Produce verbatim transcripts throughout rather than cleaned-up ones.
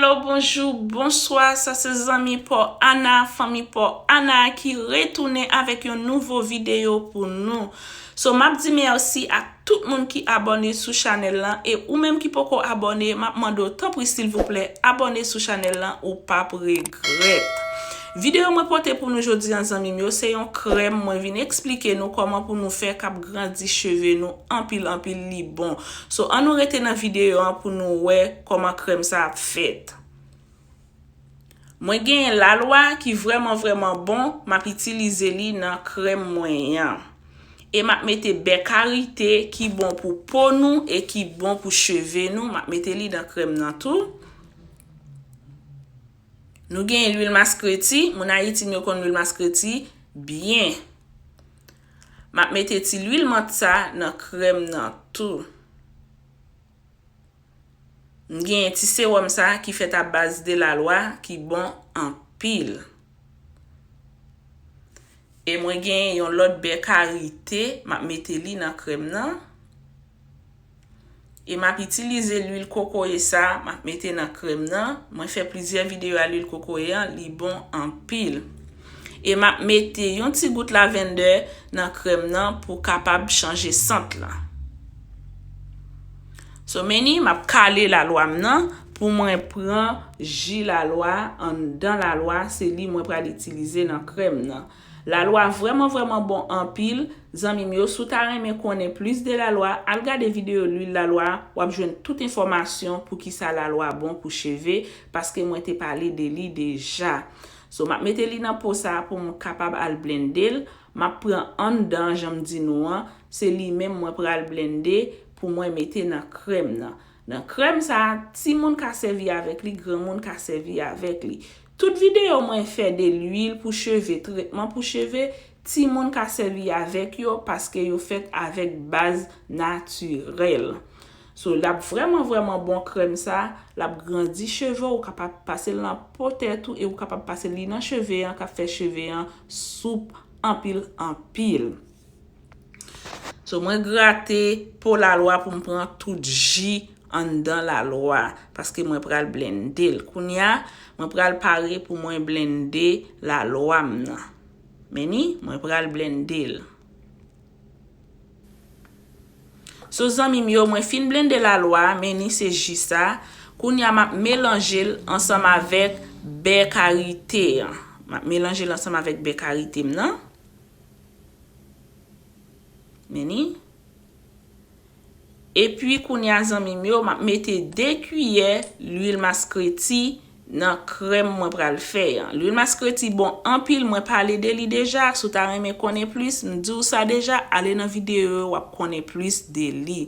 Hello, bonjou, bonswa, sa se zanmi pa w Ana, fanmi pa w Ana ki retounen avèk yon nouvo videyo pou nou. So, m ap di mèsi a tout moun ki abòne sou chanèl lan, e ou menm ki poko abòne, m ap mande w tanpri silvouplè, abòne sou chanèl lan, ou p ap regrèt. Videyo mwen pote pou nou jodi a, zanmi m yo, se yon krèm mwen vin eksplike nou kòman pou nou fè k ap grandi cheve nou anpil, anpil, li bon. So, ann nou rete nan videyo an pou nou wè kòman krèm sa ap fèt. Mwen genyen lalwa ki vrèman, vrèman bon, m ap itilize li nan krèm mwen an. E m ap mete bè karite ki bon pou po nou e ki bon pou cheve nou, m ap mete li nan krèm nan tou. Nou genyen lwil maskreti, moun Ayiti m yo konn lwil maskreti byen. M ap mete ti lwil mant sa nan krèm nan tou. M genyen ti sewòm sa ki fèt a baz de lalwa ki bon anpil. E mwen genyen yon lòt bè karite, m ap mete li nan krèm nan. E m ap itilize lwil kokoye sa, m ap mete nan krèm nan. Mwen fè plizyè videyo a lwil kokoye an, li bon anpil. E m ap mete yon ti gout lavendè nan krèm nan pou kapab chanje sant lan. So, men ni, m ap kale lalwa m nan pou mwen pran ji lalwa, anndan lalwa, se li mwen pral itilize nan krèm nan. Lalwa vrèman, vrèman bon anpil. Zanmi m yo, si w ta renmen konnen plis de lalwa, al gade videyo lwil lalwa, w ap jwenn tout enfòmasyon pou kisa lalwa bon pou cheve, paske mwen te pale de li deja. So, m ap mete li nan po sa pou m kapab al blende l. M ap pran anndan, jan m di nou an, se li menm mwen pral blende pou mwen mete nan krèm nan. Nan krèm sa, timoun ka sèvi avèk li, granmoun ka sèvi avèk li. Tout videyo mwen fè de lwil pou cheve, tretman pou cheve, timoun ka sèvi avèk yo paske yo fèt avèk baz natirèl. So, l ap vrèman, vrèman bon krèm sa, l ap grandi cheve w, ou kapab pase l nan po tèt ou e ou kapab pase li nan cheve an, k ap fè cheve an soup anpil, anpil. So, mwen grate po lalwa pou m pran tout ji anndan lalwa, paske mwen pral blende l. Kounye a, mwen pral pare pou mwen blende lalwa m nan. Men ni, mwen pral blende l. So, zanmi m yo, mwen fin blende lalwa, men ni se ji sa. Kounye a, m ap melanje l ansanm avèk bè karite an. M ap melanje l ansanm avèk bè karite m nan. Men ni. Epi, kounye a, zanmi m yo, m ap mete de kiyè lwil maskreti nan krèm mwen pral fè an. Lwil maskreti bon anpil, mwen pale de li deja. Si w ta renmen konnen plis, m di w sa deja, ale nan videyo yo, w ap konnen plis de li.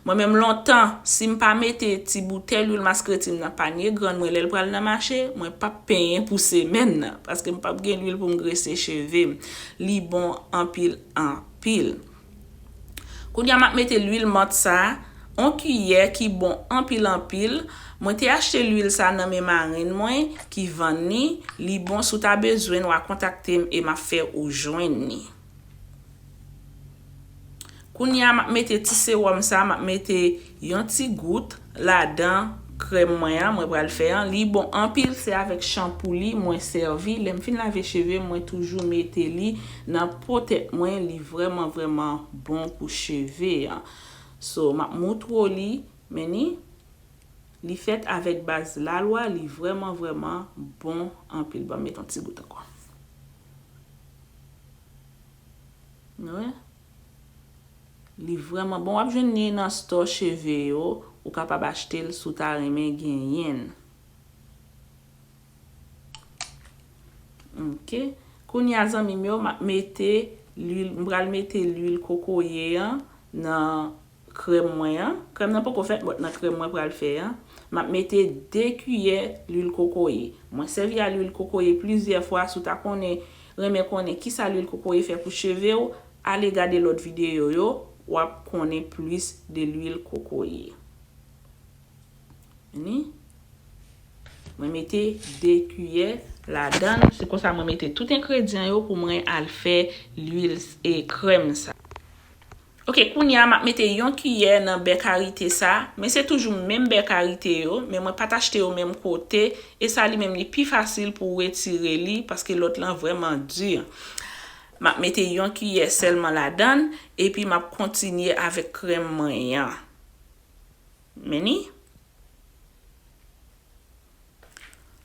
Mwen menm lontan, si m pa mete ti boutèy lwil maskreti m nan panye grann mwen lè l pral nan mache, mwen p ap penyen pou semèn nan, paske m p ap gen lwil pou m grese cheve m. Li bon anpil, anpil. Kounye a m ap mete lwil mant sa, on kiyè ki bon anpil, anpil. Mwen te achte lwil sa nan men marenn mwen ki vann li. Li bon, si w ta bezwen l, w a kontakte m e m ap fè ou jwenn li. Kounye a, m ap mete ti sewòm sa, m ap mete yon ti gout ladan krèm mwen an, mwen pral fè an. Li bon anpil, se avèk chanpou li mwen sèvi. Lè m fin lave cheve m, mwen toujou mete li nan po tèt mwen. Li vrèman, vrèman bon pou cheve an. So, m ap moutre w li, men ni, li fèt avèk baz lalwa, li vrèman, vrèman bon anpil. Ban m mete yon ti gout ankò. Nou wè? Li vrèman bon. W ap jwenn li nan stò cheve yo. Ou kapab achte l si w ta renmen genyen l. Ok. Kounye a, zanmi m yo, m ap mete lwil, m pral mete lwil kokoye an nan krèm mwen an. Krèm nan poko fèt, but nan krèm mwen pral fè an, m ap mete de kiyè lwil kokoye. Mwen sèvi a lwil kokoye plizyè fwa. Si w ta konnen, renmen konnen kisa lwil kokoye fè pou cheve w, ale gade lòt videyo yo, w ap konnen plis de lwil kokoye. Ni. Mwen mete de kiyè ladan l. Se konsa mwen mete tout engredyan yo pou mwen al fè lwil e krèm sa. Ok, kounye a m ap mete yon kiyè nan bè karite sa, men se toujou menm bè karite yo, men mwen pa t achte yo menm kote, e sa li menm li pi fasil pou w retire li, paske lòt lan vrèman di. M ap mete yon kiyè sèlman ladan l, epi m ap kontinye avèk krèm mwen an. Men ni.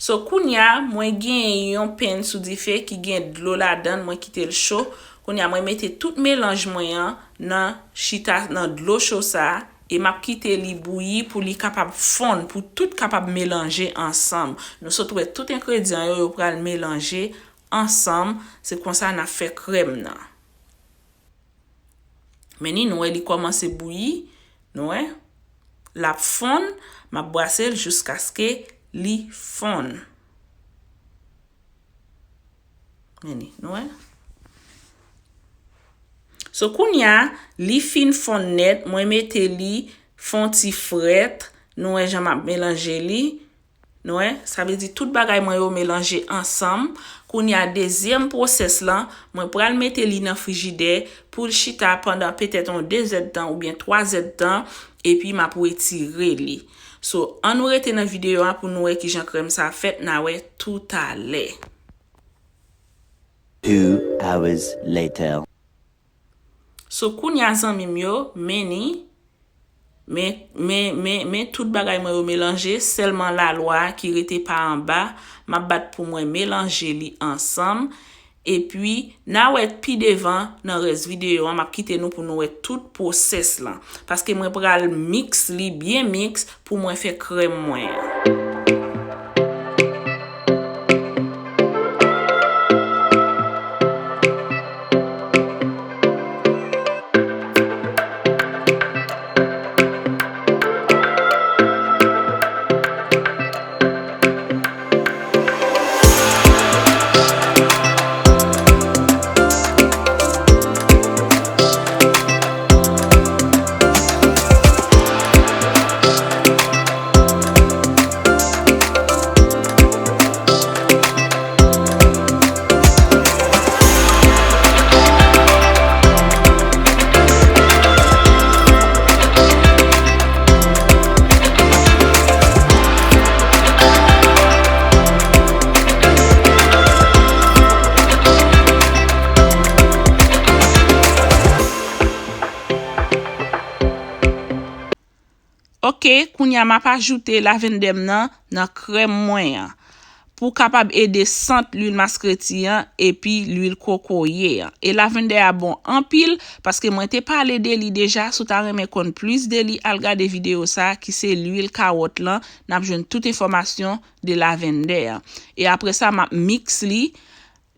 So, kounye a, mwen gen yon pen sou dife ki gen dlo ladan l, mwen kite l cho. Kounye a, mwen mete tout melanj mwen an nan chita, nan dlo cho sa a, e m ap kite li bouyi pou li kapab fonn, pou tout kapab melanje ansanm. Nou sot wè tout engredyan yo, yo pral melanje ansanm. Se konsa n ap fè krèm nan. Men ni, nou wè li kòmanse bouyi, nou wè. L ap fonn, m ap bwase l jiskaske li fonn. Men ni, nou wè. So, kounye a, li fin fonn nèt, mwen mete li fè yon ti frèt, nou wè jan m ap melanje li. Nou wè, sa vle di tout bagay mwen yo melanje ansanm. Kounye a, dezyèm pwosès lan, mwen pral mete li nan frijidè pou l chita pandan petèt yon de zèdtan oubyen twa zèdtan, epi m ap retire li. So, ann nou rete nan videyo a pou nou wè kijan krèm sa fèt, n a wè toutalè. Two hours later. So, kounye a, zanmi m yo, men ni, men, men, men, men tout bagay mwen yo melanje, sèlman lalwa a ki rete pa anba, m ap bat pou mwen melanje li ansanm, epi n a wè pi devan nan rès videyo a, m ap kite nou pou nou wè tout pwosès lan, paske mwen pral miks li byen miks pou mwen fè krèm mwen an. Ok, kounye a m ap ajoute lavendè m nan nan krèm mwen an pou kapab ede sant lwil maskreti an epi lwil kokoye an. E lavendè a bon anpil, paske mwen te pale de li deja. Si w ta renmen konn plis de li, al gade videyo sa a ki se lwil kawòt lan. N ap jwenn tout enfòmasyon de lavendè an. E apre sa, m ap miks li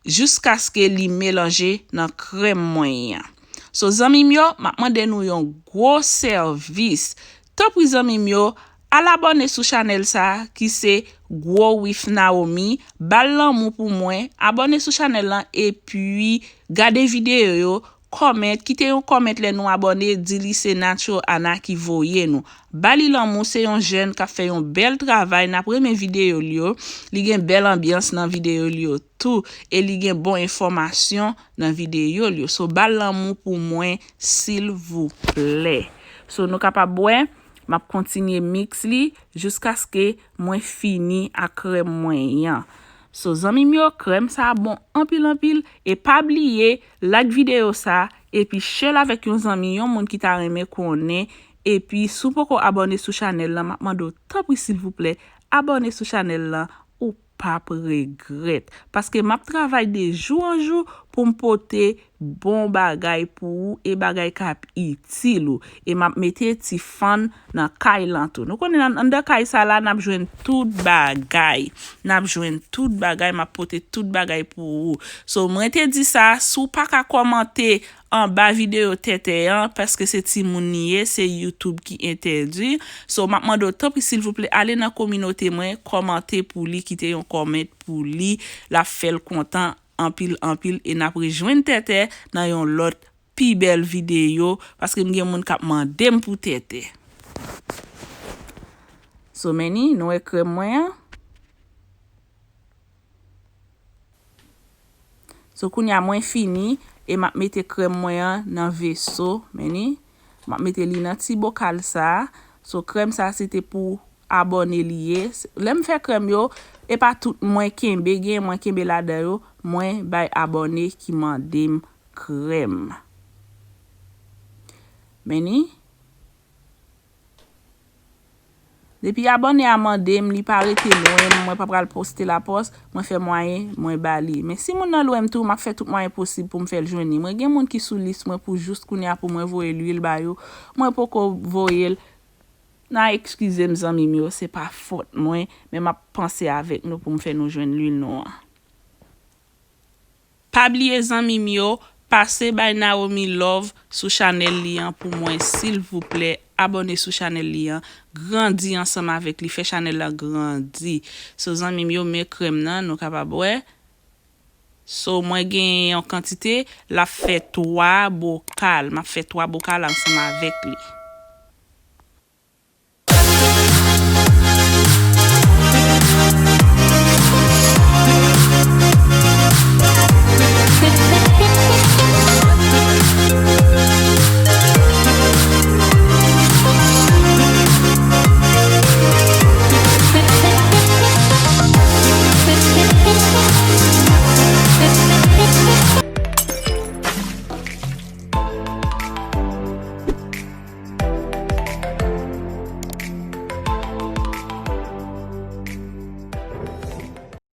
jiskaske li melanje nan krèm mwen an. So, zanmi m yo, m ap mande nou yon gwo sèvis. Tanpri, zanmi m yo, al abòne sou chanèl sa a ki se Grow with Naomi. Ba l lanmou pou mwen, abòne sou chanèl lan, epi gade videyo yo, kòmante, kite yon kòmante lè nou abòne, di li se Natural Ana ki voye nou. Ba li lanmou, se yon jèn k ap fè yon bèl travay, n ap renmen videyo l yo. Li gen bèl anbyans nan videyo l yo tou, e li gen bon enfòmasyon nan videyo l yo. So, ba l lanmou pou mwen, silvouplè. So, nou kapab wè, m ap kontinye miks li jiskaske mwen fini ak krèm mwen an. So, zanmi m yo, krèm sa a bon anpil, anpil, e pa bliye like videyo sa a, epi share l avèk yon zanmi, yon moun ki ta renmen konnen, epi si w poko abòne sou chanèl lan, m ap mande w tanpri silvouplè, abòne sou chanèl lan, ou p ap regrèt. Paske m ap travay de jou an jou pou m pote bon bagay pou ou e bagay k ap itil ou. E m ap mete ti fann nan kay lan tou. Nou konnen an-, anndan kay sa la, n ap jwenn tout bagay. N ap jwenn tout bagay, m ap pote tout bagay pou ou. So, mwen te di sa, si w pa ka kòmante anba videyo tètè an, paske se timoun li ye, se YouTube ki entèdi. So, m ap mande w, tanpri, silvouplè, ale nan kominote mwen, kòmante pou li, kite yon kòmant pou li, l ap fè l kontan anpil, anpil, e n ap rejwenn tètè nan yon lòt pi bèl videyo, paske m gen moun k ap mande m pou tètè. So, men ni, nou wè krèm mwen an? So, kounye a mwen fini, e m ap mete krèm mwen an nan veso, men ni, m ap mete li nan ti bokal sa a. So, krèm sa a, se te pou abòne li ye. Lè m fè krèm yo, e pa tout mwen kenbe, gen mwen kenbe ladan yo, mwen bay abòne ki mande m krèm. Men ni, depi abòne a mande m, li pa rete lwen m, mwen pa pral poste lapòs, mwen fè mwayen, mwen ba li. Men si moun nan lwen m tou, m ap fè tout mwayen posib pou m fè l jwenn li. Mwen gen moun ki sou lis mwen pou jous kounye a pou mwen voye lwil ba yo. Mwen poko voye l. N a eskize m, zanmi m yo, se pa fòt mwen, men m ap panse avèk nou pou m fè nou jwenn lwil nou an. Pa bliye, zanmi m yo, pase bay Naomi Love sou chanèl li an pou mwen, silvouplè. Abòne sou chanèl li an, grandi ansanm avèk li, fè chanèl la grandi. So, zanmi m yo, men krèm nan, nou kapab wè. So, mwen gen yon kantite, l ap fè twa bokal. M ap fè twa bokal ansanm avèk li.